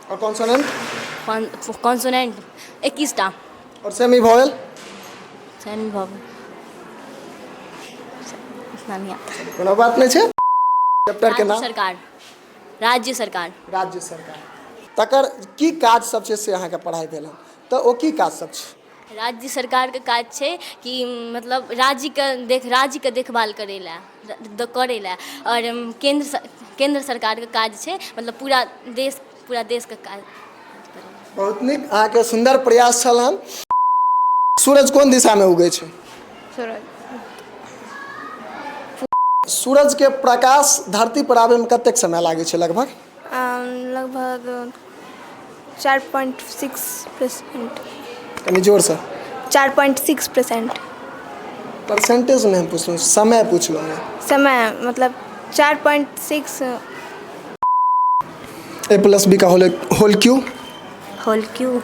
और consonant? Consonant 21टा। और semi vowel? Semi vowel इतना नहीं आता। कोनो बात नहि छै। चैप्टर के राज्य नाम? सरकार, राज्य सरकार। राज्य सरकार, तकर की काज सब छै से अहाँके पढ़ाइ भेल हन, तऽ ओ की काज सब छै? राज्य सरकारके काज छै कि मतलब राज्यके देख राज्यके देखभाल करै लए, करै लए। आओर केन्द्र केन्द्र सरकारके काज छै मतलब पूरा देश, पूरा देशके काज। बहुत नीक, अहाँके सुन्दर प्रयास छल हन। सूरज कोन दिशामे उगै छै? सूरज। सूरज के प्रकाश धरती पर आबैमे कतेक समय लागै छै लगभग? लगभग 4.6%। कनि जोरसँ। 4.6%। परसेंटेज नहि हम पुछलहुँ, समय पुछलहुँ हैं। समय मतलब 4.6। ए प्लस बी का होल होल क्यू? होल क्यू।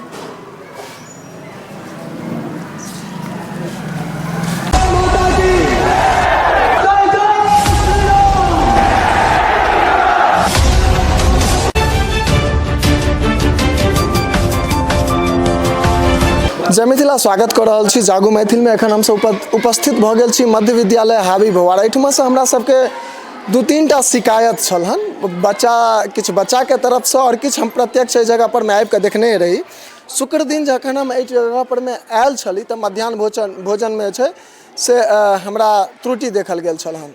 जय मिथिला, स्वागत कऽ रहल छी जागू मैथिलमे। एखन हमसब उपस्थित भऽ गेल छी मध्य विद्यालय हाबी भौआर। एहिठुमासँ हमरा सबके दू तीन टा शिकायत छल हन बच्चा, किछु बच्चाके तरफसँ आओर किछु हम प्रत्यक्ष एहि जगहपर मे आबिकऽ देखने रही। शुक्र दिन जखन हम एहि जगहपर मे आयल छली तऽ मध्याह्न भोजनमे जे छै से हमरा त्रुटि देखल गेल छल हन।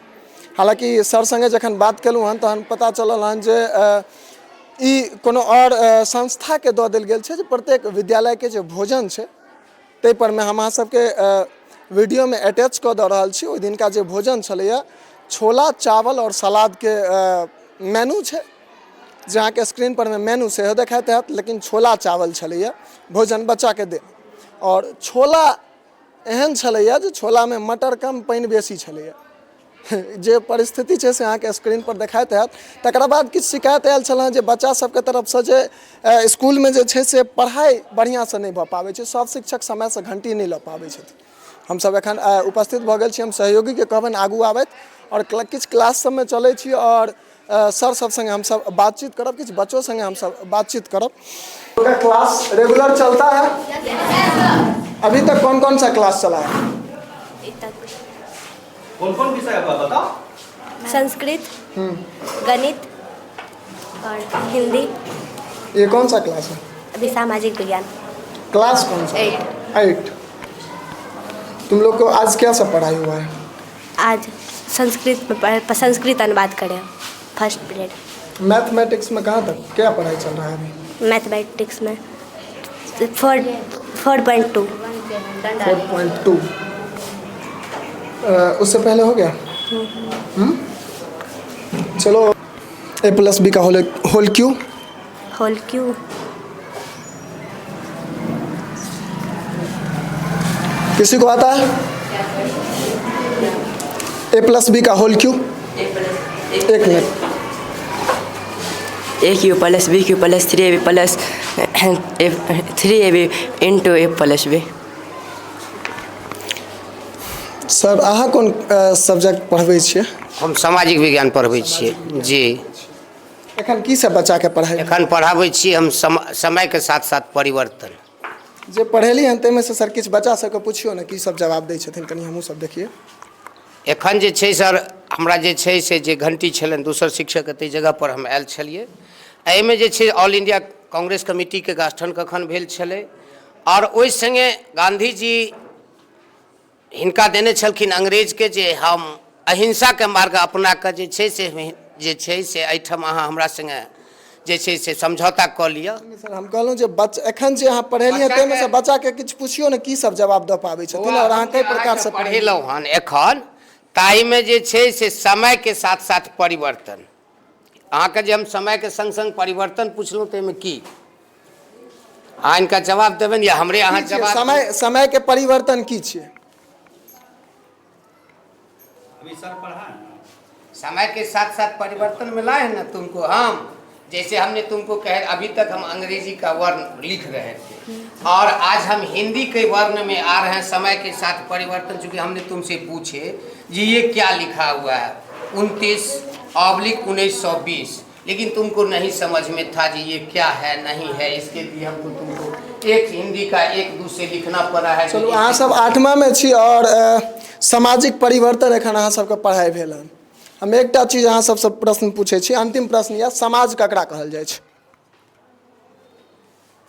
हालाँकि सर सङ्गे जखन बात केलहुँ हन तहन पता चलल हन जे ई कोनो आओर संस्थाके दऽ देल गेल छै जे प्रत्येक विद्यालयके जे भोजन छै ताहिपर मे हम अहाँ सबके वीडियोमे अटैच कऽ दऽ रहल छी। ओहि दिनका जे भोजन छलैए, छोला चावल आओर सलादके मेनू छै, जे अहाँके स्क्रीनपर मे मेनू सेहो देखाइत हैत, लेकिन छोला चावल छलैए भोजन बच्चाके देल। आओर छोला एहन छलैए जे छोलामे मटर कम पानि बेसी छलैए। जे परिस्थिति छै से अहाँके स्क्रीनपर देखाइत हैत। तकरा बाद किछु शिकायत आयल छल हँ जे बच्चा सबके तरफसँ जे इसकुलमे जे छै से पढ़ाइ बढ़िआँसँ नहि भऽ पाबै छै, सब शिक्षक समयसँ घण्टी नहि लऽ पाबै छथिन। हमसब एखन उपस्थित भऽ गेल छी। हम सहयोगीके कहबनि आगू आबथि आओर किछु क्लास सबमे चलै छी आओर सर सब सङ्गे हमसब बातचीत करब, किछु बच्चो सङ्गे हमसब बातचीत करब। क्लास रेगुलर चलता है? अभी तक कौन कौन सा क्लास चला है? कौन कौन विषय हुआ बताओ। संस्कृत, गणित और हिंदी। ये कौन सा क्लास है? अभी सामाजिक विज्ञान। क्लास कौन सा? एट। एट। तुम लोग को आज क्या सब पढ़ाई हुआ है? आज संस्कृत में संस्कृत अनुवाद करें फर्स्ट पीरियड। मैथमेटिक्स में कहाँ तक क्या पढ़ाई चल रहा है अभी? मैथमेटिक्स में 4.2। 4.2। उससे पहले हो गया? चलो, ए प्लस बी का होल होल क्यू? होल क्यू। किसी को आता है ए प्लस बी का होल क्यू? एक minute. A cube plus B cube plus three A B plus three A B into A plus B. Sir, अहाँ कोन सब्जेक्ट पढ़बै छियै? हम सामाजिक विज्ञान पढ़बै छियै जी। एखन की सब बच्चाके पढ़ाइ? एखन पढ़ाबै छी हम समयके साथ साथ परिवर्तन। जे पढ़ेली हन ताहिमे से सर किछु बच्चा सबके पुछियौ ने, की सब जवाब दै छथिन, कनि हमहूँ सब देखियै। एखन जे छै सर, हमरा जे छै से जे घण्टी छलनि दोसर शिक्षकके ताहि जगहपर हम आयल छलियै। एहिमे जे छै ऑल इंडिया कांग्रेस कमिटीके गठन कखन भेल छलै आओर ओहि सङ्गे गाँधीजी हिनका देने छलखिन अंग्रेजके जे हम अहिंसाके मार्ग अपना कऽ जे छै से जे छै से एहिठाम अहाँ हमरा सङ्गे जे छै से समझौता कऽ लिअ। सर, हम कहलहुँ जे एखन जे अहाँ पढ़ेलियै ताहिमे से बच्चाके किछु पुछियौ ने, की सब जवाब दऽ पाबै छथिन आओर अहाँ कई प्रकारसँ पढ़ेलहुँ हन एखन, ताहिमे जे छै से समयके साथ साथ परिवर्तन। अहाँके जे हम समयके सङ्ग सङ्ग परिवर्तन पुछलहुँ ताहिमे की अहाँ हिनका जवाब देबनि या हमरे अहाँ जवाब? समयके परिवर्तन की छियै? अभी सर पढ़ा है। समय के साथ साथ परिवर्तन मिला है ना तुमको। हम जैसे हमने तुमको कहे अभी तक हम अंग्रेजी का वर्ण लिख रहे थे और आज हम हिंदी के वर्ण में आ रहे हैं। समय के साथ परिवर्तन, चूंकि हमने तुमसे पूछे जी ये क्या लिखा हुआ है 29/1920, लेकिन तुमको नहीं समझ में था जी ये क्या है नहीं है, इसके लिए हमको तुमको एक हिंदी का एक दूसरे लिखना पड़ा है। चलू, अहाँ सब आठमामे छी आओर सामाजिक परिवर्तन एखन अहाँ सबके पढ़ाइ भेल हन। हम एकटा चीज अहाँ सबसँ प्रश्न पूछै छी, अंतिम प्रश्न यऽ, समाज ककरा कहल जाइ छै?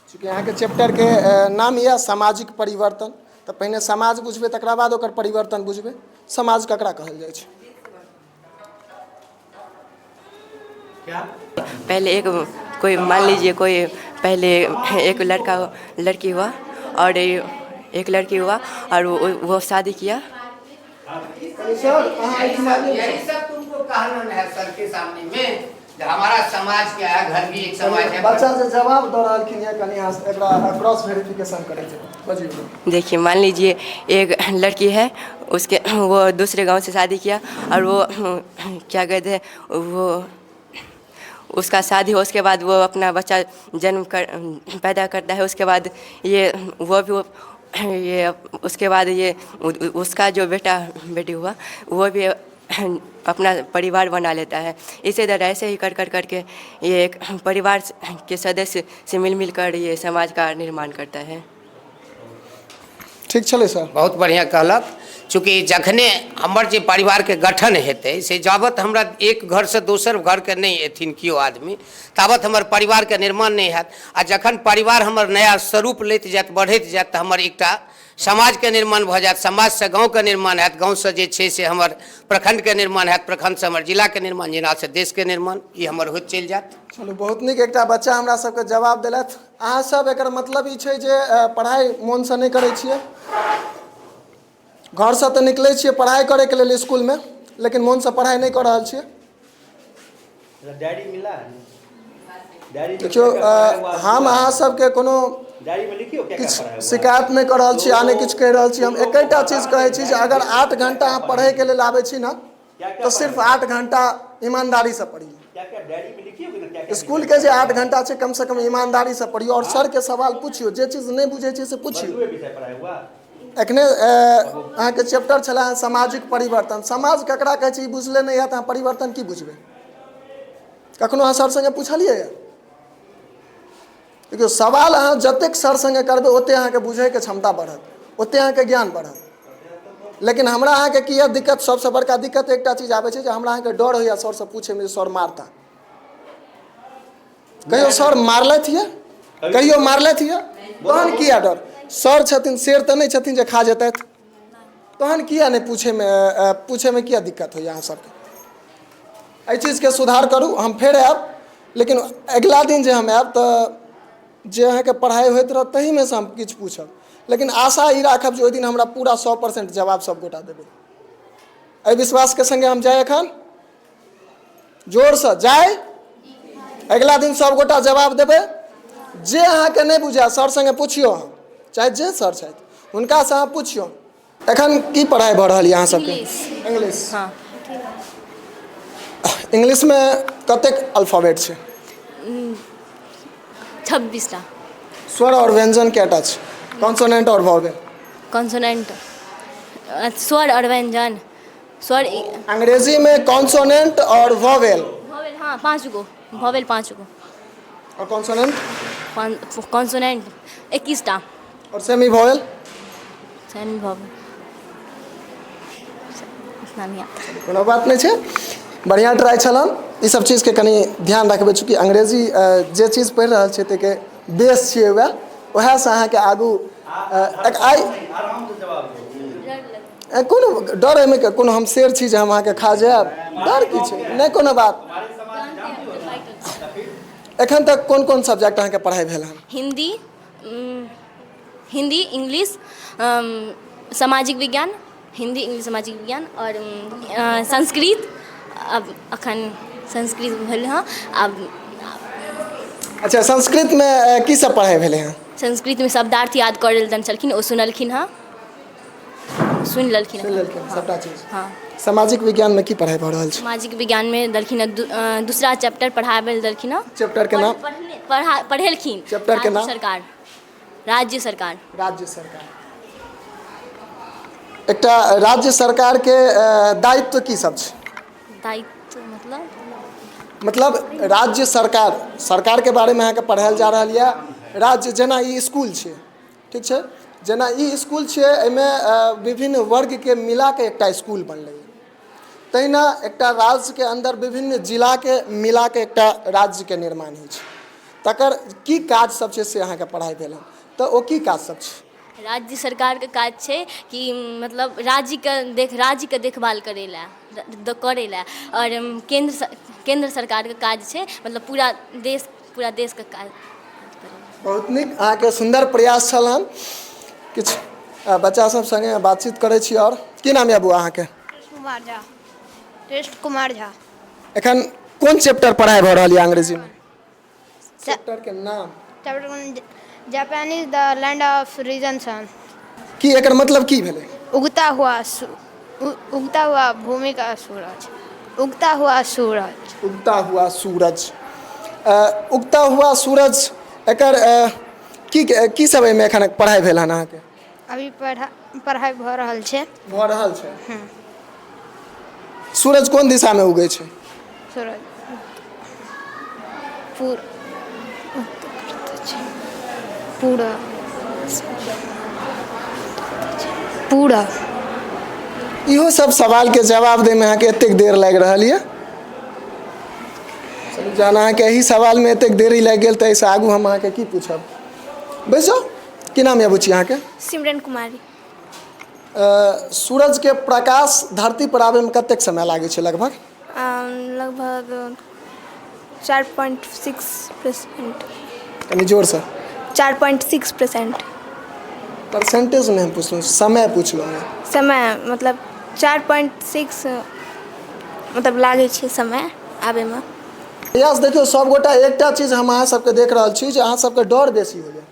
चूँकि अहाँके चैप्टरके नाम यऽ सामाजिक परिवर्तन, तऽ पहिने समाज बुझबै तकरा बाद ओकर परिवर्तन बुझबै। समाज ककरा कहल जाइ छै? क्या? पहले एक कोई मान लीजिए कोई पहले एक लड़का लड़की हुआ और एक लड़की हुआ और वो शादी किया। सर, अहाँ एहिठमा आबियौ। यही सब तुमको कहना है सर के सामने में, जो हमारा समाज क्या है, घर भी एक समाज है। बच्चा जे जवाब दऽ रहलखिन यऽ, कनि अहाँ एकरा क्रॉस वेरिफिकेशन करै छै, बजियौ। देखिए, मान लीजिए एक लड़की है, उसके वो दूसरे गांव से शादी किया और वो क्या कहते हैं वो उसका शादी हो, उसके बाद वो अपना बच्चा जन्म कर पैदा करता है। उसके बाद ये वो भी ये उसके बाद ये उसका जो बेटा बेटी हुआ वो भी अपना परिवार बना लेता है। इसी तरह ऐसे ही कर कर करके ये एक परिवार के सदस्य से मिल मिल कर ये समाज का निर्माण करता है। ठीक छलै सर? बहुत बढ़िआँ कहलक। चूँकि जखने हमर जे परिवारके गठन हेतै से जाबत हमरा एक घरसँ दोसर घरके नहि एथिन केओ आदमी, ताबत हमर परिवारके निर्माण नहि हैत। आ जखन परिवार हमर नया स्वरूप लैत जायत, बढ़ैत जायत, तऽ हमर एकटा समाजके निर्माण भऽ जायत, समाजसँ गाँवके निर्माण हैत, गाँवसँ जे छै से हमर प्रखण्डके निर्माण हैत, प्रखण्डसँ हमर जिलाके निर्माण, जिलासँ देशके निर्माण, ई हमर होइत चलि जायत। चलू, बहुत नीक, एकटा बच्चा हमरा सबके जवाब देलथि। अहाँ सब एकर मतलब ई छै जे पढ़ाइ मोनसँ नहि करै छियै। घरसँ तऽ निकलै छियै पढ़ाइ करैके लेल स्कूलमे, लेकिन मोनसँ पढ़ाइ नहि कऽ रहल छियै। डायरी मिला है? डायरी में देखियौ, क्या क्या पढ़ाया हुआ? हम अहाँ सबके कोनो डायरी में लिखियो क्या क्या किछु पढ़ाया हुआ है। शिकायत नहि कऽ रहल छी आ नहि किछु कहि रहल छी। हम एकेटा चीज कहै छी जे अगर 8 घंटा अहाँ पढ़ैके लेल आबै छी ने, तऽ सिर्फ 8 घंटा ईमानदारीसँ पढ़ियौ। क्या क्या डायरी में लिखियो कि ना क्या क्या? स्कूल के जे 8 घंटा छै, कमसँ कम ईमानदारीसँ पढ़ियौ आओर सरके सवाल पुछियौ। जे चीज नहि बुझै छियै से पुछियौ। बदलुए विषय पढ़ाया हुआ। एखने अहाँके चैप्टर छलै हँ सामाजिक परिवर्तन। समाज ककरा कहै छै ई बुझले नहि यऽ, तऽ अहाँ परिवर्तन की बुझबै? कखनो अहाँ सर सङ्गे पुछलियै यऽ? देखियौ, सवाल अहाँ जतेक सर सङ्गे करबै, ओतेक अहाँके बुझैके क्षमता बढ़त, ओतेक अहाँके ज्ञान बढ़त। लेकिन हमरा अहाँके की यऽ दिक्कत? सबसँ बड़का दिक्कत एकटा चीज आबै छै जे हमरा अहाँके डर होइए सरसँ पूछैमे जे सर मारता। कहियो सर मारलथि यऽ? कहियो मारलथि यऽ? तहन किया डर? सर छथिन, शेर तऽ नहि छथिन जे खा जेतथि। तहन किया नहि पूछैमे, पूछैमे किया दिक्कत होइए अहाँ सबके? एहि चीजके सुधार करू। हम फेर आयब, लेकिन अगिला दिन जे हम आयब तऽ जे अहाँके पढ़ाइ होइत रहत तहीमे से हम किछु पूछब, लेकिन आशा ई राखब जे ओहि दिन हमरा पूरा 100% जवाब सब गोटा देबै। एहि विश्वासके सङ्गे हम जाय। एखन जोरसँ जाय। अगिला दिन सब गोटा जवाब देबै। जे अहाँके नहि बुझाय, सर सङ्गे पुछियौ अहाँ, चाहे जे सर छथि हुनकासँ अहाँ पुछियौ। एखन की पढ़ाइ भऽ रहल यऽ अहाँ सबके? इंग्लिश। इंग्लिश? हाँ। इंग्लिशमे कतेक अल्फाबेट छै? 26टा। स्वर और व्यंजन कएटा छै? कॉन्सोनेंट और वॉवेल। कॉन्सोनेंट, स्वर और व्यंजन, स्वर। अंग्रेजी में कॉन्सोनेंट और वॉवेल। वॉवेल, हाँ, पाँच गो वॉवेल, पाँच गो। और कॉन्सोनेंट? कॉन्सोनेंट 21टा। और सेमी वॉवेल? सेमी वॉवेल इतना नहीं आता। कोनो बात नहि छै, बढ़िआँ ट्राइ छलन। ई सब चीजके कनि ध्यान रखबै, चूँकि अंग्रेजी जे चीज पढ़ि रहल छै ताहिके बेस छियै वएह, उएहसँ अहाँके आगू आइ आराम से जवाब दो। कोनो डर एहिमे के? कोनो हम शेर छी जे हम अहाँके खा जायब? डर की छै? नहि कोनो बात। हमारे समाज जानती हो ना, तो फिर? एखन तक कोन कोन सब्जेक्ट अहाँके पढ़ाइ भेल हन? हिंदी, हिंदी, इंग्लिश, सामाजिक विज्ञान, हिंदी, इंग्लिश, सामाजिक विज्ञान आओर संस्कृत। अब अखन संस्कृत भेल हँ आब। अच्छा, संस्कृतमे की सब पढ़ाइ भेलै हँ? संस्कृतमे शब्दार्थ याद करै लए देने छलखिन, ओ सुनलखिन हँ, सुनि लेलखिन। सुनि लेलखिन सबटा चीज? हँ। सामाजिक विज्ञानमे की पढ़ाइ भऽ रहल छै? सामाजिक विज्ञानमे देलखिन हँ दूसरा चैप्टर पढ़ाबै लए देलखिन हँ। चैप्टर के नाम? पढ़ेलखिन। चैप्टर के राज्य नाम? सरकार, राज्य सरकार। राज्य सरकार। एकटा राज्य सरकारके दायित्व की सब छै? दायित्व मतलब? मतलब राज्य सरकार, सरकारके बारेमे अहाँके पढ़ायल जा रहल यऽ। राज्य जेना ई इसकुल छै, ठीक छै, जेना ई इसकुल छै, एहिमे विभिन्न वर्गके मिलाके एकटा इसकुल बनलैए, तहिना एकटा राज्यके अन्दर विभिन्न जिलाके मिलाके एकटा राज्यके निर्माण होइ छै। तकर की काज सब छै से अहाँके पढ़ाइ भेल हँ, तऽ ओ की काज सब छै? राज्य सरकारके काज छै कि मतलब राज्यके देख राज्यके देखभाल करै लए, करै लए, आओर केन्द्र केन्द्र सरकारके काज छै मतलब पूरा देश, पूरा देशके काज। बहुत नीक, अहाँके सुन्दर प्रयास छल हन। किछु बच्चा सब सङ्गे बातचीत करै छी। आओर की नाम यऽ बौआ अहाँके? कृष्ण कुमार झा। कृष्ण कुमार झा। एखन कोन चैप्टर पढ़ाइ भऽ रहल यऽ अंग्रेजीमे? चैप्टरके नाम? Chapter Japanese the land of risen sun. की एकर मतलब की भेलै? उगता हुआ उगता हुआ भूमि का सूरज, उगता हुआ सूरज। उगता हुआ सूरज, उगता हुआ सूरज, एकर की की सब एहिमे एखन पढ़ाइ भेल हन अहाँके? अभी पढ़ाइ भऽ रहल छै। भऽ रहल छै। सूरज कोन दिशामे उगै छै? सूरज पूर पूरा पूरा। इहो सब सवालके जवाब दैमे अहाँके एतेक देर लागि रहल यऽ। चलू, जहन अहाँके एहि सवालमे एतेक देरी लागि गेल तऽ एहिसँ आगू हम अहाँके की पूछब। बैस जाउ। की नाम यऽ बुच्ची अहाँके? सिमरन कुमारी। सूरजके प्रकाश धरती पर आबैमे कतेक समय लागै छै लगभग? लगभग 4.6%। कनि जोरसँ। 4.6%। परसेंटेज नहि हम पुछलहुँ, समय पुछलहुँ हेँ। समय मतलब 4.6 मतलब लागै छै समय आबैमे। प्रयास देखियौ सभगोटा, एकटा चीज हम अहाँ सबके देख रहल छी जे अहाँ सबके डर बेसी होइए।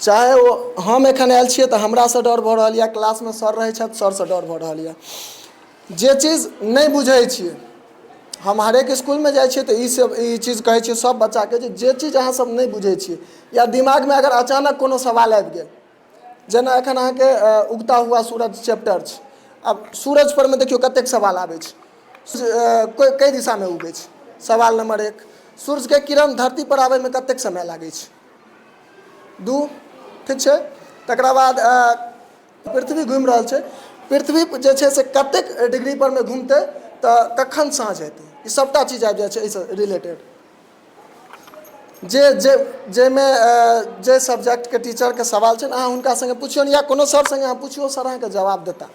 चाहे ओ हम एखन आयल छियै तऽ हमरासँ डर भऽ रहल यऽ, क्लासमे सर रहै छथि, सरसँ डर भऽ रहल यऽ। जे चीज नहि बुझै छियै, हम हरेक इसकुलमे जाइ छियै तऽ ई सब ई चीज कहै छियै सब बच्चाके जे जे चीज अहाँ सब नहि बुझै छियै या दिमागमे अगर अचानक कोनो सवाल आबि गेल, जेना एखन अहाँके उगता हुआ सूरज चैप्टर छै, आब सूरज परमे देखियौ कतेक सवाल आबै छै। कोइ कै दिशामे उगै छै, सवाल नंबर 1। सूर्यके किरण धरती पर आबैमे कतेक समय लागै छै, 2, ठीक छै। तकरा बाद पृथ्वी घुमि रहल छै, पृथ्वी जे छै से कतेक डिग्री पर मे घुमतै तऽ कखन साँझ हेतै, ई सबटा चीज आबि जाइ छै एहिसँ रिलेटेड। जे जे जाहिमे जे सब्जेक्टके टीचरके सवाल छनि अहाँ हुनका सङ्गे पुछियौन या कोनो सर सङ्गे अहाँ पुछियौ, सर अहाँके जवाब देता।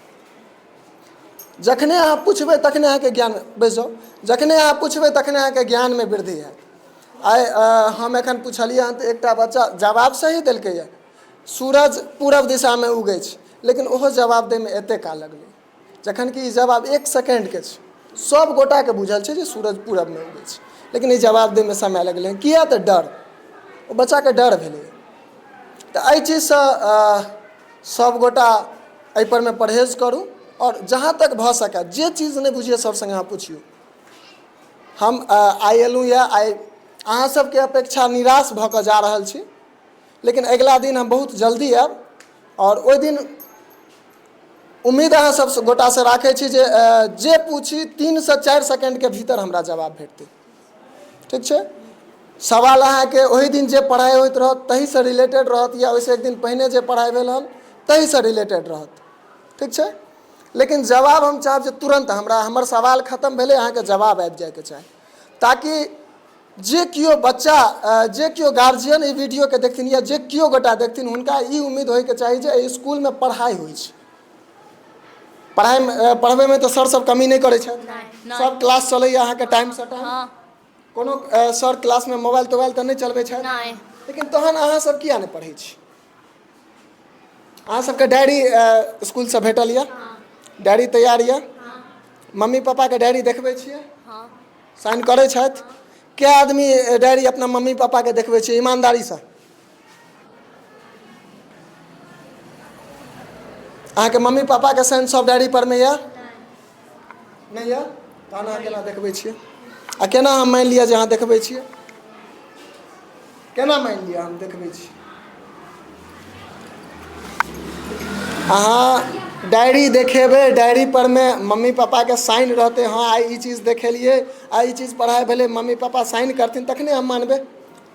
जखने अहाँ पुछबै तखने अहाँके ज्ञान, बैस जाउ, जखने अहाँ पुछबै तखने अहाँके ज्ञानमे वृद्धि हैत। आइ हम एखन पुछलियै हन तऽ एकटा बच्चा जवाब सही देलकैए, सूरज पूरब दिशामे उगै छै, लेकिन ओहो जवाब दैमे एतेक काल लगलै, जखन कि ई जवाब 1 सेकेण्डके छै। सब गोटाके बुझल छै जे सूरज पूरबमे उगै छै, लेकिन ई जवाब दैमे समय लगलै हन। किया? तऽ डर, ओ बच्चाके डर भेलै। तऽ एहि चीजसँ सब गोटा एहिपर मे परहेज करू आओर जहाँ तक भऽ सकए जे चीज नहि बुझियै सर सङ्गे अहाँ पुछियौ। हम आइ एलहुँ यऽ, आइ अहाँ सबके अपेक्षा निराश भऽ कऽ जा रहल छी, लेकिन अगिला दिन हम बहुत जल्दी आयब आओर ओहि दिन उम्मीद अहाँ सब गोटासँ राखै छी जे जे पूछी 3 से 4 सेकेण्डके भीतर हमरा जवाब भेटतै, ठीक छै। सवाल अहाँके ओहि दिन जे पढ़ाइ होइत रहत ताहिसँ रिलेटेड रहत या ओहिसँ एक दिन पहिने जे पढ़ाइ भेल हन ताहिसँ रिलेटेड रहत, ठीक छै। लेकिन जवाब हम चाहब जे तुरन्त हमरा हमर सवाल खतम भेलै अहाँके जवाब आबि जाइके चाही, ताकि जे केओ बच्चा, जे केओ गार्जियन ई वीडियोके देखथिन या जे केओ गोटा देखथिन हुनका ई उम्मीद होइके चाही जे एहि इसकुलमे पढ़ाइ होइ छै। पढ़ाइमे पढ़बैमे तऽ सर सब कमी नहि करै छथि, सब क्लास चलैए अहाँके टाइमसँ टाइम? हँ। कोनो सर क्लासमे मोबाइल तोबाइल तऽ नहि चलबै छथि? नहि। लेकिन तहन अहाँ सब किया नहि पढ़ै छी? अहाँ सबके डायरी इसकुलसँ भेटल यऽ? डायरी तैयार यऽ? मम्मी पापाके डायरी देखबै छियै? हँ। साइन करै छथि? कै आदमी डायरी अपना मम्मी पापाके देखबै छियै ईमानदारीसँ? अहाँके मम्मी पापाके साइन सब डायरी परमे यऽ? नहि यऽ? तहन अहाँ केना देखबै छियै आ केना हम मानि लिअ जे अहाँ देखबै छियै? केना मानि लिअ हम देखबै छी? अहाँ डायरी देखेबै, डायरी पर मे मम्मी पापाके साइन रहतै। हँ, आइ ई चीज देखेलियै, आइ ई चीज पढ़ाइ भेलै, मम्मी पापा साइन करथिन तखने हम मानबै,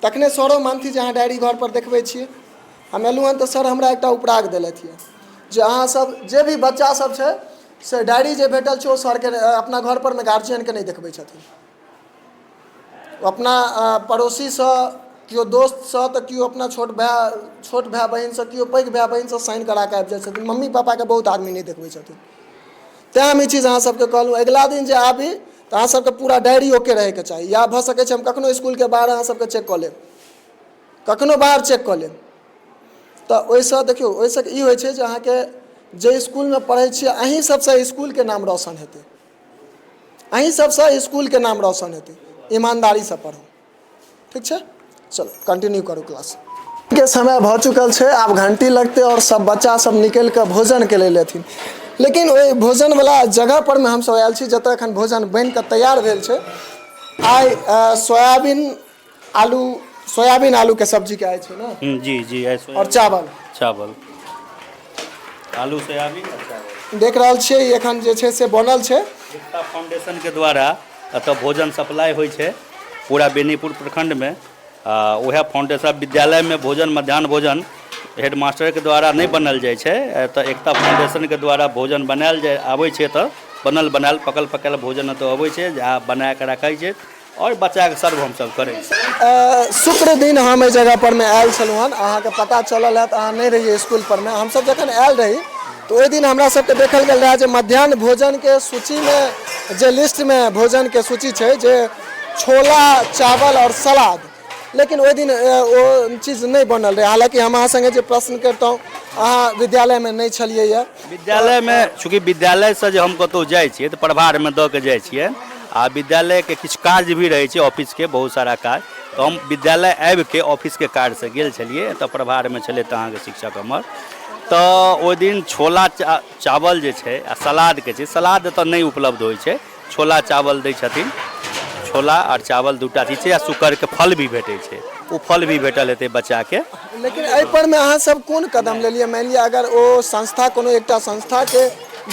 तखने सरो मानथिन जे अहाँ डायरी घरपर देखबै छियै। हम एलहुँ हन तऽ सर हमरा एकटा उपराग देलथि यऽ जे अहाँसभ जे भी बच्चासभ छै से डायरी जे भेटल छै ओ सरके अपना घरपर मे गार्जियनके नहि देखबै छथिन। ओ अपना पड़ोसीसँ, केओ दोस्तसँ, तऽ केओ अपना छोट भाय बहिनसँ, केओ पैघ भाय बहिनसँ साइन करा कऽ आबि जाइ छथिन। मम्मी पापाके बहुत आदमी नहि देखबै छथिन। तैँ हम ई चीज अहाँ सबके कहलहुँ, अगिला दिन जे आबी तऽ अहाँ सबके पूरा डायरी ओके रहैके चाही, या भऽ सकै छै हम कखनो इसकुलके बाहर अहाँ सबके चेक कऽ लेब, कखनो बाहर चेक कऽ लेब। तऽ ओहिसँ देखियौ, ओहिसँ ई होइ छै जे अहाँके जे इसकुलमे पढ़ै छियै, अहीँ सबसँ इसकुलके नाम रोशन हेतै, अहीँ सबसँ इसकुलके नाम रोशन हेतै। ईमानदारीसँ पढ़ू, ठीक छै? चलो, कंटिन्यू करू क्लास के समय भऽ चुकल छै। आब घंटी लगतै आओर सब बच्चा सब निकलि कऽ भोजनके लेल एथिन। लेकिन ओहि भोजनवला जगह पर मे हमसब आयल छी, जतऽ एखन भोजन बनि कऽ तैयार भेल छै। आइ सोयाबीन आलूके सब्जीके आइ छै ने? जी, ऐसे। आओर चावल। चावल, आलू, सोयाबीन और चावल। देख रहल छियै, ई एखन जे छै से बनल छै। एकता फाउंडेशन के द्वारा एतऽ भोजन सप्लाई होइ छै पूरा बेनीपुर प्रखंडमे। आ उएह फाउंडेशन विद्यालयमे भोजन, मध्याह्न भोजन हेडमास्टरके द्वारा नहि बनायल जाइ छै। एतऽ एकता फाउंडेशनके द्वारा भोजन बनायल जाइ आबै छै। एतऽ बनल बनायल, पकल पकायल भोजन एतऽ अबै छै, जे आ बना कऽ रखै छै आओर बच्चाके सर्व हमसभ करै छी। शुक्र दिन हम एहि जगह पर मे आयल छलहुँ हन। अहाँके पता चलल हैत, अहाँ नहि रहियै स्कूल पर मे। हमसब जखन आयल रही तऽ ओहि दिन हमरा सबके देखल गेल रहए जे मध्याह्न भोजनके सूचीमे, जे लिस्टमे भोजनके सूची छै जे छोला, चावल आओर सलाद, लेकिन ओहि दिन ओ चीज नहि बनल रहै। हालाँकि हम अहाँ सङ्गे जे प्रश्न करितहुँ, अहाँ विद्यालयमे नहि छलियै यऽ। विद्यालयमे, चूँकि विद्यालयसँ जे हम कतहु जाइ छियै तऽ प्रभारमे दऽ के जाइ छियै आ विद्यालयके किछु कार्य भी रहै छै, ऑफिसके बहुत सारा काज, तऽ हम विद्यालय आबिके ऑफिसके कार्यसँ गेल छलियै। एतऽ प्रभारमे छलै तऽ अहाँके शिक्षक हमर। तऽ ओहि दिन छोला चावल जे छै आ सलादके छै, सलाद एतऽ नहि उपलब्ध होइ छै, छोला चावल दै छथिन। छोला आओर चावल दूटा चीज छै आ शुकरके फल भी भेटै छै। ओ फल भी भेटल हेतै बच्चाके। लेकिन एहि पर मे अहाँ सब कोन कदम लेलियै? मानि लिअ अगर ओ संस्था, कोनो एकटा संस्थाके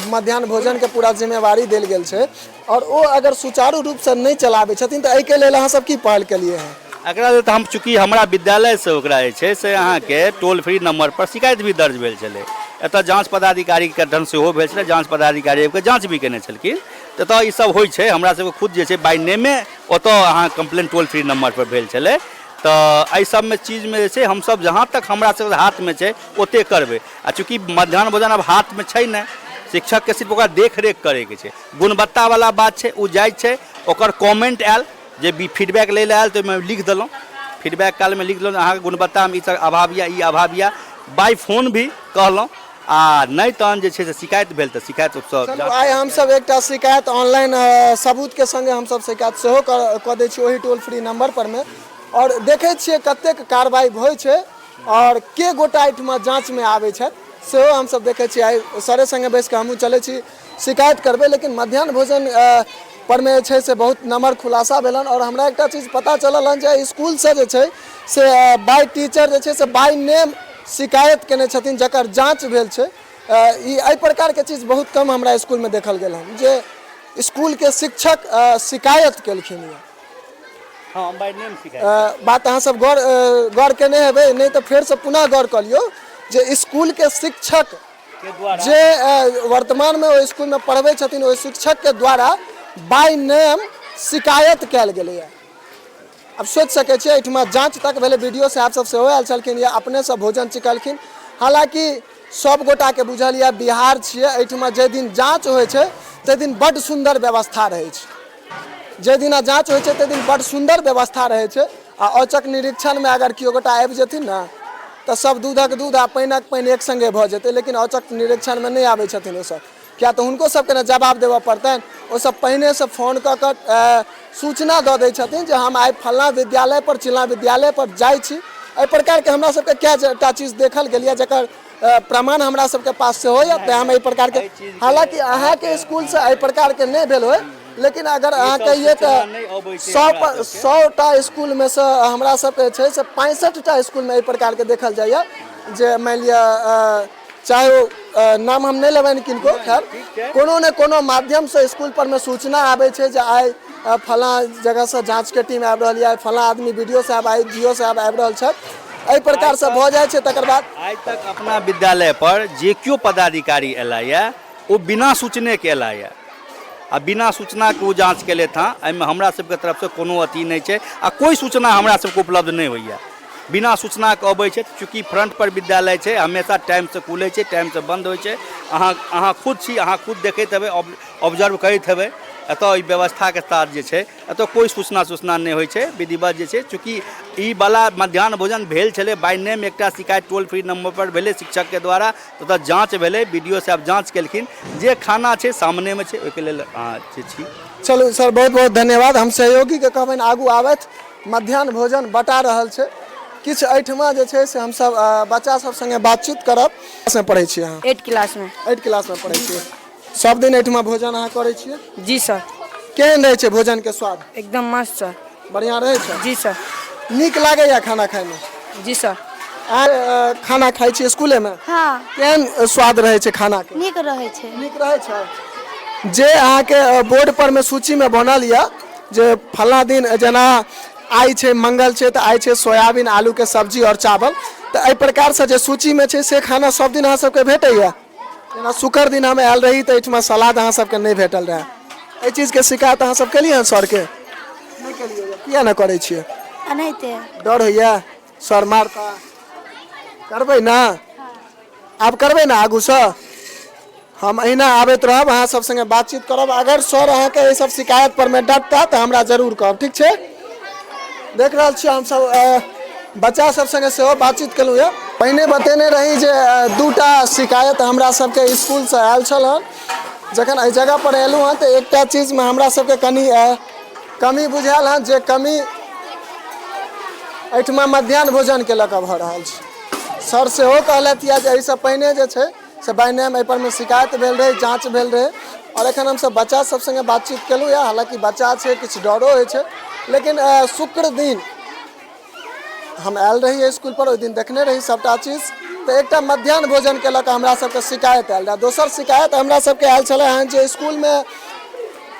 मध्याह्न भोजनके पूरा जिम्मेवारी देल गेल छै आओर ओ अगर सुचारू रूपसँ नहि चलाबै छथिन, तऽ एहिके लेल अहाँ सब की पहल केलियै हँ? एकरा लेल तऽ हम, चूँकि हमरा विद्यालयसँ ओकरा जे छै से अहाँके टोल फ्री नंबर पर शिकायत भी दर्ज भेल छलै। एतऽ जाँच पदाधिकारीके गठन सेहो भेल छलै। जाँच पदाधिकारी आबि कऽ जाँच भी केने छलखिन। तऽ एतऽ ई सब होइ छै। हमरा सबके खुद जे छै बाय नेमे ओतऽ अहाँ कम्प्लेन टोल फ्री नंबर पर भेल छलै। तऽ एहि सबमे चीजमे जे छै हमसब जहाँ तक हमरा सबके हाथमे छै ओते करबै। आ चूँकि मध्याह्न भोजन आब हाथमे छै नहि शिक्षकके, सिर्फ ओकरा देख रेख करैके छै। गुणवत्तावला बात छै, ओ जाइ छै, ओकर कमेंट आयल, जे भी फीडबैक लै लए आयल तऽ ओहिमे लिख देलहुँ। फीडबैक कालमे लिख देलहुँ, अहाँके गुणवत्तामे ई सब अभाव यऽ, ई अभाव यऽ। बाय फोन भी कहलहुँ आ नहि तहन जे छै से शिकायत भेल तऽ शिकायत। चलू, आइ हमसब एकटा शिकायत ऑनलाइन सबूतके संगे हमसब शिकायत सेहो कऽ दै छी ओही टोल फ्री नंबर पर मे आओर देखै छियै कतेक कार्रवाइ होइ छै आओर के गोटा एहिठमा जाँचमे आबै छथि, सेहो हमसब देखै छियै। आइ सरे सङ्गे बैस कऽ हमहूँ चलै छी, शिकायत करबै। लेकिन मध्याह्न भोजन परमे जे छै से बहुत नम्हर खुलासा भेलनि आओर हमरा एकटा चीज पता चलल हन जे इसकुलसँ जे छै से बाय टीचर जे छै से बाय नेम शिकायत केने छथिन, जकर जाँच भेल छै। ई एहि प्रकारके चीज बहुत कम हमरा इसकुलमे देखल गेल हन जे इसकुलके शिक्षक शिकायत केलखिन यऽ। हँ, बाय नेम शिकायत। बात अहाँ सब गौर केने हेबै, नहि तऽ फेरसँ पुनः गौर कऽ लियौ जे इसकुलके शिक्षक के द्वारा जे वर्तमानमे ओहि इसकुलमे पढ़बै छथिन, ओहि शिक्षकके द्वारा बाय नेम शिकायत कयल गेलैए। आब सोचि सकै छियै, एहिठमा जाँच तक भेलै। बी डी ओ साहब सब सेहो आयल छलखिन या अपनेसँ भोजन चिकलखिन। हालाँकि सब गोटाके बुझल यऽ, बिहार छियै, एहिठमा जाहि दिन जाँच होइ छै ताहि दिन बड्ड सुन्दर व्यवस्था रहै छै। जाहि दिना जाँच होइ छै ताहि दिन बड्ड सुन्दर व्यवस्था रहै छै आ औचक निरीक्षणमे अगर केओ गोटा आबि जेथिन ने तऽ सब दूधक दूध आ पानिक पानि एक सङ्गे भऽ जेतै। लेकिन औचक निरीक्षणमे नहि आबै छथिन ओसभ, किया तऽ हुनको सबके ने जवाब देबऽ पड़तनि। ओसभ पहिनेसँ फोन कऽ कऽ सूचना दऽ दै छथिन जे हम आइ फल्लाँ विद्यालय पर, चिल्लाँ विद्यालय पर जाइ छी। एहि प्रकारके हमरा सबके कए टा चीज देखल गेल यऽ, जकर प्रमाण हमरा सबके पास सेहो यऽ। तेँ हम एहि प्रकारके, हालाँकि अहाँके इसकुलसँ एहि प्रकारके नहि भेल होय, लेकिन अगर अहाँ कहिए तऽ 100 100टा इसकुलमे सँ हमरा सबके छै से 65टा इसकुलमे एहि प्रकारके देखल जाइए जे मानि लिअ चाहे ओ नाम हम नहि लेबनि किनको, खैर कोनो ने कोनो माध्यमसँ इसकुल पर मे सूचना आबै छै जे आइ फलाँ जगहसँ जाँचके टीम आबि रहल यऽ, आइ फलाँ आदमी बी डी ओ साहब, आइ जी ओ साहब आबि रहल छथि, एहि प्रकारसँ भऽ जाइ छै। तकर बाद आइ तक अपना विद्यालय पर जे केओ पदाधिकारी एला यऽ ओ बिना सूचनेके एला यऽ आ बिना सूचनाके ओ जाँच केलथि हँ। एहिमे हमरा सबके तरफसँ कोनो अथी नहि छै आ कोइ सूचना हमरा सबके उपलब्ध नहि होइए। बिना सूचनाके अबै छै, चूँकि फ्रंटपर विद्यालय छै, हमेशा टाइमसँ खुलै छै, टाइमसँ बन्द होइ छै। अहाँ खुद छी, अहाँ खुद देखैत हेबै, ऑब्जर्व करैत हेबै। एतऽ ई व्यवस्थाके साथ जे छै एतऽ कोइ सूचना सूचना नहि होइ छै, विधिवत जे छै। चूँकि ई वला मध्याह्न भोजन भेल छलै बाय नेम, एकटा शिकायत टोल फ्री नम्बरपर भेलै शिक्षकके द्वारा, ओतऽ जाँच भेलै, बी डी ओ साहब जाँच केलखिन, जे खाना छै सामनेमे छै, ओहिके लेल अहाँ जे छी। चलू सर, बहुत बहुत धन्यवाद। हम सहयोगीके कहबनि आगू आबथि। मध्याह्न भोजन बटा रहल छै, किछु एहिठमा जे छै से हमसब बच्चा सब सङ्गे बातचीत करब। क्लासमे पढ़ै छियै अहाँ? 8 क्लासमे। 8 क्लासमे पढ़ै छियै। सब दिन एहिठमा भोजन अहाँ करै छियै? जी सर। केहन रहै छै भोजनके स्वाद? एकदम मस्त सर। बढ़िआँ रहै छै? जी सर। नीक लागैया खाना खाइमे? जी सर। अहाँ खाना खाइ छियै स्कूलेमे? हँ। केहन स्वाद रहै छै खानाके? नीक रहै छै। नीक रहै छै। जे अहाँके बोर्ड पर मे सूचीमे बनल यऽ जे फल्लाँ दिन, जेना आइ छै मंगल छै तऽ आइ छै सोयाबीन आलूके सब्जी आओर चावल, तऽ एहि प्रकारसँ जे सूचीमे छै से खाना सब दिन अहाँ सबके भेटैया? जेना शुक्र दिन हम आयल रही तऽ एहिठमा सलाद अहाँ सबके नहि भेटल रहए, एहि चीजके शिकायत अहाँ सब केलियै हँ सरके? नहि केलियै। किया नहि करै छियै? एनाहिते। डर होइया सर मारता? करबै ने आब, करबै ने आगूसँ। हम अहिना आबैत रहब, अहाँ सब संगे बातचीत करब। अगर सर अहाँके एहि सब शिकायत पर मे डटता तऽ हमरा जरूर कहब, ठीक छै? देख रहल छी हमसब बच्चा सब संगे सेहो बातचीत केलहुँ यऽ। पहिने बतेने रही जे दूटा शिकायत हमरा सबके इसकुलसँ आयल छल हँ। जखन एहि जगह पर एलहुँ हँ तऽ एकटा चीजमे हमरा सबके कनि कमी बुझायल हँ, जे कमी एहिठमा मध्याह्न भोजनके लऽ कऽ भऽ रहल छै। सर सेहो कहलथि यऽ जे एहिसँ पहिने जे छै से बाय नेम एहिपर मे शिकायत भेल रहै, जाँच भेल रहै। आओर एखन हमसब बच्चा सब सङ्गे बातचीत केलहुँ यऽ, हालाँकि बच्चा छै, किछु डरो होइ छै, लेकिन शुक्र दिन हम आयल रही एहि इसकुलपर, ओहि दिन देखने रही सभटा चीज। तऽ एकटा मध्याह्न भोजनके लऽ कऽ हमरा सबके शिकायत आयल रहए। दोसर शिकायत हमरा सबके आयल छलै हँ जे इसकुलमे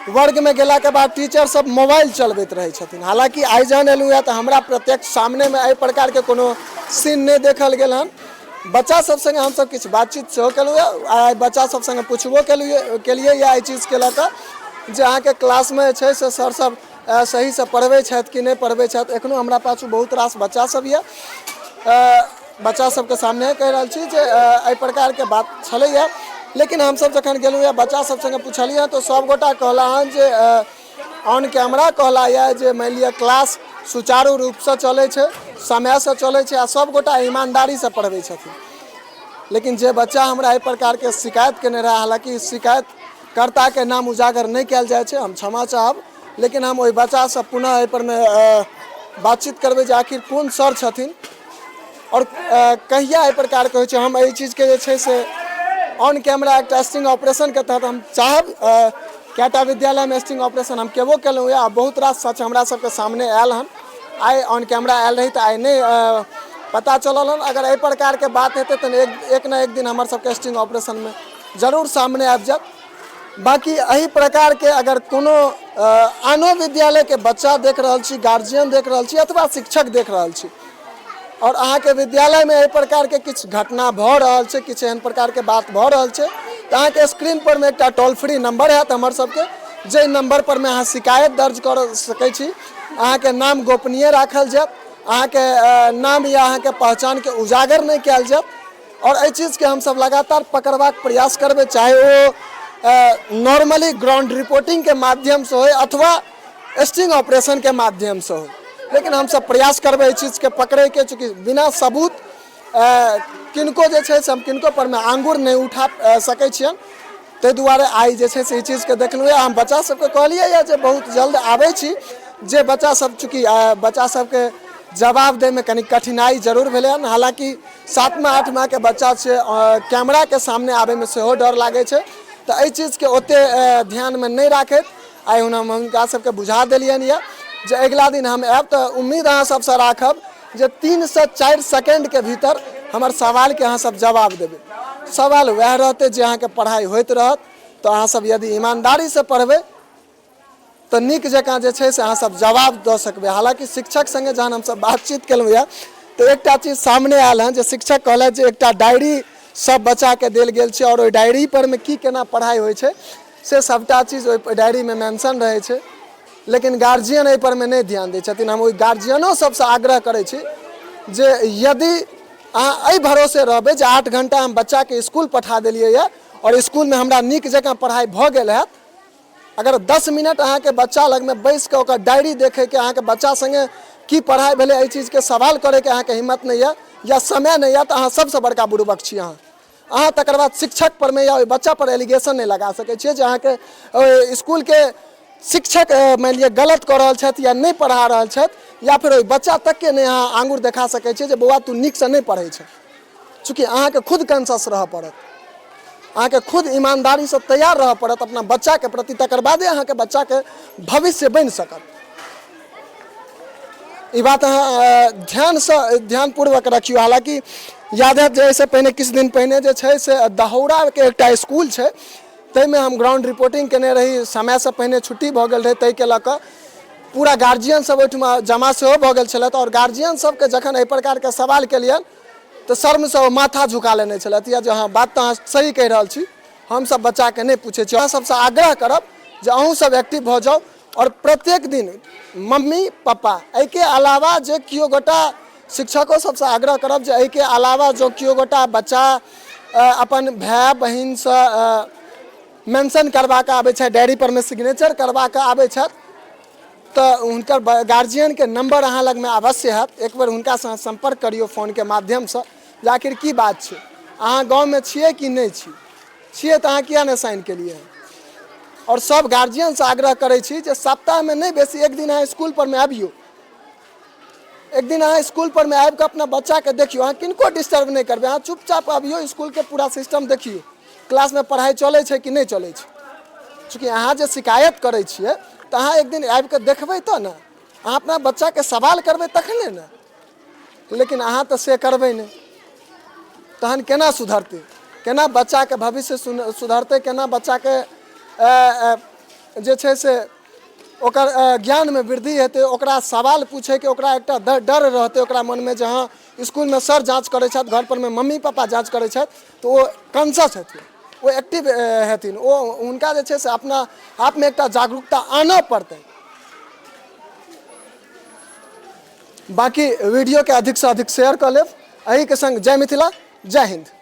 वर्गमे गेलाके बाद टीचर सब मोबाइल चलबैत रहै छथिन। हालाँकि आइ जहन एलहुँ हँ तऽ हमरा प्रत्यक्ष सामनेमे एहि प्रकारके कोनो सीन नहि देखल गेल हन। बच्चा सब सङ्गे हमसब किछु बातचीत सेहो केलहुँ हँ, आइ बच्चा सब सङ्गे पुछबो केलियै केलियै एहि चीजके लऽ कऽ जे अहाँके क्लासमे जे छै से सर सब सहीसँ पढ़बै छथि कि नहि पढ़बै छथि। एखनो हमरा पाछू बहुत रास बच्चा सब यऽ, बच्चा सबके सामने कहि रहल छी जे एहि प्रकारके बात छलैए। लेकिन हमसब जखन गेलहुँ यऽ, बच्चा सब सङ्गे पुछलियै तऽ सबगोटा कहला हन जे ऑन कैमरा कहला यऽ जे मानि लिअ क्लास सुचारू रूपसँ चलै छै, समयसँ चलै छै आ सबगोटा ईमानदारीसँ पढ़बै छथिन। लेकिन जे बच्चा हमरा एहि प्रकारके शिकायत केने रहए, हालाँकि शिकायत कर्ताके नाम उजागर नहि कयल जाइ छै, हम क्षमा चाहब, लेकिन हम ओहि बच्चासँ पुनः एहिपर मे बातचीत करबै जे आखिर कोन सर छथिन आओर कहिया एहि प्रकारके होइ छै। हम एहि चीजके जे छै से ऑन कैमरा एकटा स्टिंग ऑपरेशनके तहत हम चाहब। कएटा विद्यालयमे स्टिंग ऑपरेशन हम केबो केलहुँ यऽ आ बहुत रास सच हमरा सबके सामने आयल हन। आइ ऑन कैमरा आयल रही तऽ आइ नहि पता चलल हन। अगर एहि प्रकारके बात हेतै तऽ एक ने एक दिन हमर सबके स्टिंग ऑपरेशनमे जरूर सामने आबि जायत। बाँकी एहि प्रकारके अगर कोनो आनो विद्यालयके बच्चा देख रहल छी, गार्जियन देख रहल छी अथवा शिक्षक देख रहल छी आओर अहाँके विद्यालयमे एहि प्रकारके किछु घटना भऽ रहल छै, किछु एहन प्रकारके बात भऽ रहल छै, तऽ अहाँके स्क्रीन पर मे एकटा टोल फ्री नंबर हैत हमर सबके, जाहि नंबर पर मे अहाँ शिकायत दर्ज कर सकै छी। अहाँके नाम गोपनीय राखल जायत, अहाँके नाम या अहाँके पहचानके उजागर नहि कयल जायत आओर एहि चीजके हमसब लगातार पकड़बाक प्रयास करबै, चाहे ओ नॉर्मली ग्राउंड रिपोर्टिंगके माध्यमसँ होइ अथवा स्टिंग ऑपरेशनके माध्यमसँ होइ, लेकिन हमसब प्रयास करबै एहि चीजके पकड़ैके। चूँकि बिना सबूत किनको जे छै से हम किनको परमे आङ्गुर नहि उठा सकै छियनि, ताहि दुआरे आइ जे छै से ई चीजके देखलहुँ। हम बच्चा सबके कहलियै यऽ जे बहुत जल्द आबै छी। जे बच्चा सब चूँकि बच्चा सबके जवाब दैमे कनि कठिनाइ जरूर भेलै हन, हालाँकि सातमा आठमाके बच्चा छै, कैमराके सामने आबैमे सेहो डर लागै छै, तऽ एहि चीजके ओतेक ध्यानमे नहि राखैत आइ हम हुनका सबके बुझा देलियनि यऽ जे अगिला दिन हम आयब तऽ उम्मीद अहाँ सबसँ राखब जे 3 से 4 सेकेंडके भीतर हमर सवालके अहाँ सब जवाब देबै। सवाल वएह रहतै जे अहाँके पढ़ाइ होइत रहत। तऽ अहाँसभ यदि ईमानदारीसँ पढ़बै तऽ नीक जकाँ जे छै से अहाँसभ जवाब दऽ सकबै। हालाँकि शिक्षक सङ्गे जहन हमसभ बातचीत केलहुँ यए तऽ एकटा चीज सामने आयल हँ जे शिक्षक कहलथि जे एकटा डायरी सभ बच्चाके देल गेल छै आओर ओहि डायरी परमे की केना पढ़ाइ होइ छै से सभटा चीज ओहि डायरीमे मेंशन रहै छै, लेकिन गार्जियन एहि परमे नहि ध्यान दै छथिन। हम ओहि गार्जियनो सभसँ आग्रह करै छी जे यदि अहाँ एहि भरोसे रहबै जे 8 घण्टा हम बच्चाके इसकुल पठा देलियै यए आओर इसकुलमे हमरा नीक जकाँ पढ़ाइ भऽ गेल हैत, अगर 10 मिनट अहाँके बच्चा लगमे बैस कऽ ओकर डायरी देखैके, अहाँके बच्चा सङ्गे की पढ़ाइ भेलै एहि चीजके सवाल करैके अहाँके हिम्मत नहि यऽ या समय नहि यऽ, तऽ अहाँ सबसँ बड़का बुड़बक छी। अहाँ तकर बाद शिक्षक परमे या ओहि बच्चा पर एलिगेशन नहि लगा सकै छियै जे अहाँके ओहि इसकुलके शिक्षक मानि लिअ गलत कऽ रहल छथि या नहि पढ़ा रहल छथि, या फेर ओहि बच्चा तकके नहि अहाँ आङ्गुर देखा सकै छियै जे बौआ तू नीकसँ नहि पढ़ै छह। चूँकि अहाँके खुद कॉन्शस रहऽ पड़त, अहाँके खुद ईमानदारीसँ तैयार रहऽ पड़त अपना बच्चाके प्रति, तकर बादे अहाँके बच्चाके भविष्य बनि सकत। ई बात अहाँ ध्यानसँ ध्यानपूर्वक रखियौ। हालाँकि याद हैत जे एहिसँ पहिने किछु दिन पहिने जे छै से दहौड़ाके एकटा इसकुल छै ताहिमे हम ग्राउंड रिपोर्टिंग केने रही। समयसँ पहिने छुट्टी भऽ गेल रहै, ताहिके लऽ कऽ पूरा गार्जियन सब ओहिठमा जमा सेहो भऽ गेल छलथि आओर गार्जियन सबके जखन एहि प्रकारके सवाल केलियनि तऽ शर्मसँ ओ माथा झुका लेने छलथि या जे हँ बात तऽ अहाँ सही कहि रहल छी, हमसब बच्चाके नहि पूछै छी। अहाँ सबसँ आग्रह करब जे अहूँ सब एक्टिव भऽ जाउ आओर प्रत्येक दिन मम्मी पापा एहिके अलावा जे केओ गोटा शिक्षको सबसँ आग्रह करब जे एहिके अलावा जँ केओ गोटा बच्चा अपन भाय बहिनसँ मेंशन करबाके आबै छथि, डायरी परमे सिग्नेचर करबाके आबै छथि, तऽ हुनकर गार्जियनके नम्बर अहाँ लगमे अवश्य हैत। एक बेर हुनकासँ अहाँ सम्पर्क करियौ फोनके माध्यमसँ जे आखिर की बात छै, अहाँ गाँवमे छियै कि नहि छी, छियै तऽ अहाँ किया नहि साइन केलियै हँ। आओर सब गार्जियनसँ आग्रह करै छी जे सप्ताहमे नहि बेसी एक दिन अहाँ इसकुल परमे अबियौ, एक दिन अहाँ इसकुल परमे आबिकऽ अपना बच्चाके देखियौ। अहाँ किनको डिस्टर्ब नहि करबै, अहाँ चुपचाप अबियौ, इसकुलके पूरा सिस्टम देखियौ, क्लासमे पढ़ाइ चलै छै कि नहि चलै छै। चूँकि अहाँ जे शिकायत करै छियै तऽ अहाँ एक दिन आबिकऽ देखबै तऽ ने, अहाँ अपना बच्चाके सवाल करबै तखने ने, लेकिन अहाँ तऽ से करबै नहि, तहन केना सुधरतै, केना बच्चाके भविष्य सुधरतै, केना बच्चाके जे छै से ओकर ज्ञानमे वृद्धि हेतै, ओकरा सवाल पूछैके ओकरा एकटा डर रहतै ओकरा मनमे जे हँ इसकुलमे सर जाँच करै छथि, घर परमे मम्मी पापा जाँच करै छथि, तऽ ओ कॉन्शस हेथिन, ओ एक्टिव हेथिन, ओ हुनका जे छै से अपना आपमे एकटा जागरूकता आनऽ पड़तै। बाँकी वीडियोके अधिकसँ अधिक शेयर कऽ लेब। एहिके सङ्ग जय मिथिला, जय हिन्द।